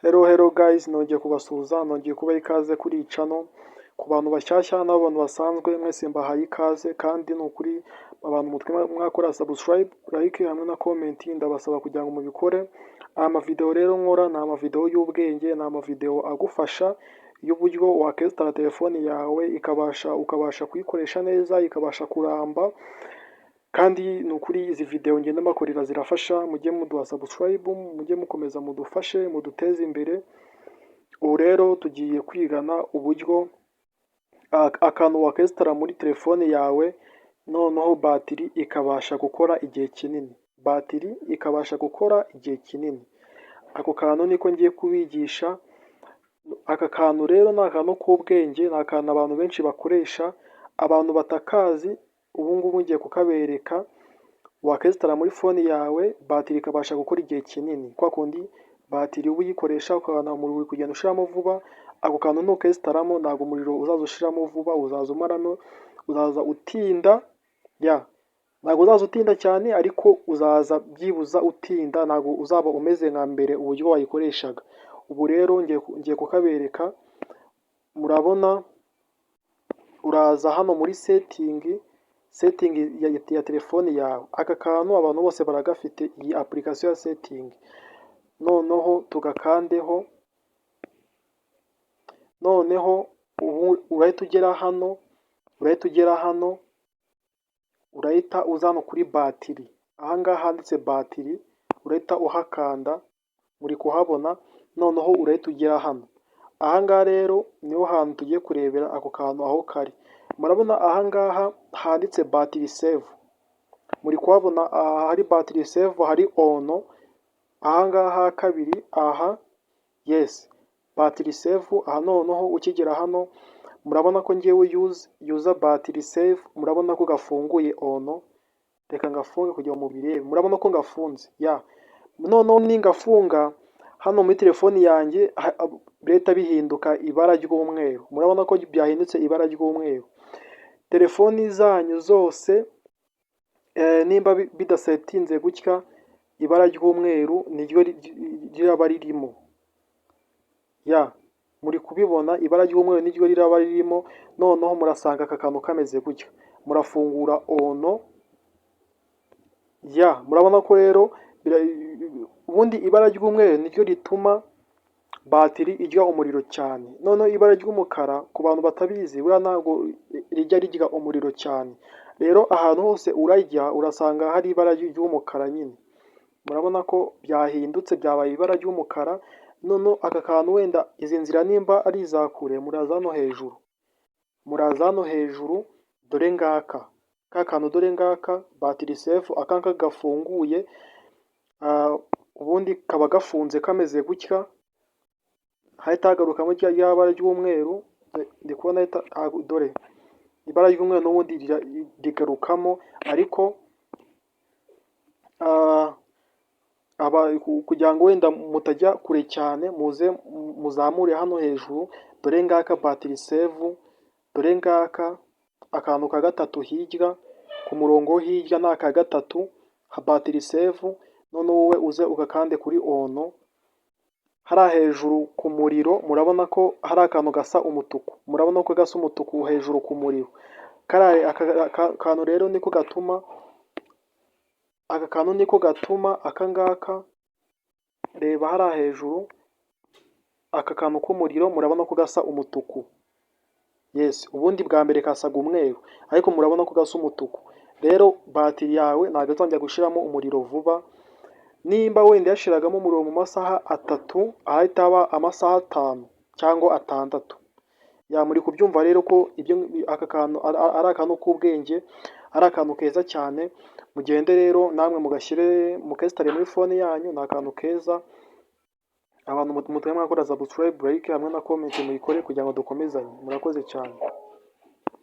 Hello, hello guys, nongeye kubasuhuza, nongeye kubaha ikaze kuri iyi channel. Ku bantu bashyashya n'abantu basanzwe, mwese mbahaye ikaze. Kandi ni ukuri, abantu mutwe mwakora subscribe, like hamwe na comment, ndabasaba kugira ngo mubikore. Aya mavideo rero nkora ni amavideo y'ubwenge, ni amavideo agufasha y'uburyo wakesitara telefoni yawe ikabasha, ukabasha kuyikoresha neza, ikabasha kuramba. Kandi ni ukuri, izi video ngenda mbakorera zirafasha. Mujye muduha subscribe, mujye mukomeza mudufashe, muduteze imbere. Ubu rero tugiye kwigana uburyo akantu wakesitara muri telefone yawe, noneho batiri ikabasha gukora igihe kinini, batiri ikabasha gukora igihe kinini. Ako kantu niko ngiye kubigisha. Aka kantu rero ni akantu k'ubwenge, ni akantu abantu benshi bakoresha, abantu batakazi. Ubu ngubu ngiye kukabereka. Wakesitara muri phone yawe, batiri ikabasha gukora igihe kinini. Kwa kundi batiri uba uyikoresha ukabona umuriro uri kugenda ushiramo vuba, ako kantu nukesitaramo ntabwo umuriro uzaza ushiramo vuba, uzaza umaramo, uzaza utinda. Ya, ntabwo uzaza utinda cyane, ariko uzaza byibuza utinda, ntabwo uzaba umeze nka mbere uburyo wayikoreshaga. Ubu rero ngiye kukabereka. Murabona, uraza hano muri setting, setting ya telefoni yawe. Aka kantu abantu bose baragafite, iyi application ya setting. Noneho tugakandeho. Noneho ubu urahita ugera hano, urahita ugera hano, urahita uza hano kuri batiri. Aha ngaha handitse batiri, urahita uhakanda. Muri kuhabona? Noneho urahita ugera hano. Aha ngaha rero niho hantu tugiye kurebera ako kantu aho kari. Murabona aha ngaha handitse battery save? Muri kuhabona aha hari battery save, hari on. Aha ngaha ha kabiri aha, yes, battery save aha. Noneho ukigera hano, murabona ko ngewe use battery save, murabona ko gafunguye, on. Reka ngafunge kugira ngo mubirebe. Murabona ko ngafunze? Ya, noneho ningafunga, hano muri telefoni yanjye birahita bihinduka ibara ry'umweru. Murabona ko byahindutse ibara ry'umweru. Telefoni zanyu zose nimba bidasetinze gutya, ibara ry'umweru niryo riraba ririmo. Ya, muri kubibona? Ibara ry'umweru niryo riraba ririmo. Noneho murasanga aka kantu kameze gutya, murafungura on. Ya, murabona ko rero ubundi ibara ry'umweru niryo rituma batiri irya umuriro cyane. Noneho ibara ry'umukara, ku bantu batabizi, buriya ntabwo rijya rirya umuriro cyane. Rero ahantu hose urajya urasanga hari ibara ry'umukara nyine. Murabona ko byahindutse, byabaye ibara ry'umukara. Noneho aka kantu, wenda izi nzira nimba ari iza kure, muraza hano hejuru, muraza hano hejuru, dore ngaka ka kantu, dore ngaka battery save. Aka ngaka gafunguye, ubundi kaba gafunze kameze gutya, hahita hagarukamo rya bara ry'umweru. Ndi kubona, dore ibara ry'umweru n'ubundi rigarukamo. Ariko kugira ngo wenda mutajya kure cyane, muze muzamure hano hejuru, dore ngaka battery save, dore ngaka akantu ka gatatu hirya ku murongo wo hirya, ni aka gatatu battery save. Noneho wowe uze ugakande kuri on. Hariya hejuru ku muriro, murabona ko hari akantu gasa umutuku? Murabona ko gasa umutuku hejuru ku muriro? Kariya kantu rero niko gatuma, aka kantu niko gatuma aka ngaka. Reba hariya hejuru, aka kantu k'umuriro, murabona ko gasa umutuku? Yes, ubundi bwa mbere kasaga umweru, ariko murabona ko gasa umutuku. Rero batiri yawe ntabwo izongera gushiramo umuriro vuba. Nimba wenda yashiragamo umuriro mu masaha 3, ahita aba amasaha 5 cyangwa 6. Ya, muri kubyumva rero ko ibyo aka kantu ari akantu k'ubwenge, ari akantu keza cyane. Mugende rero namwe mugashyire, mukesitare muri phone yanyu, ni akantu keza. Abantu mutari mwakora subscribe, like hamwe na comment, muyikore kugira ngo dukomezanye. Murakoze cyane.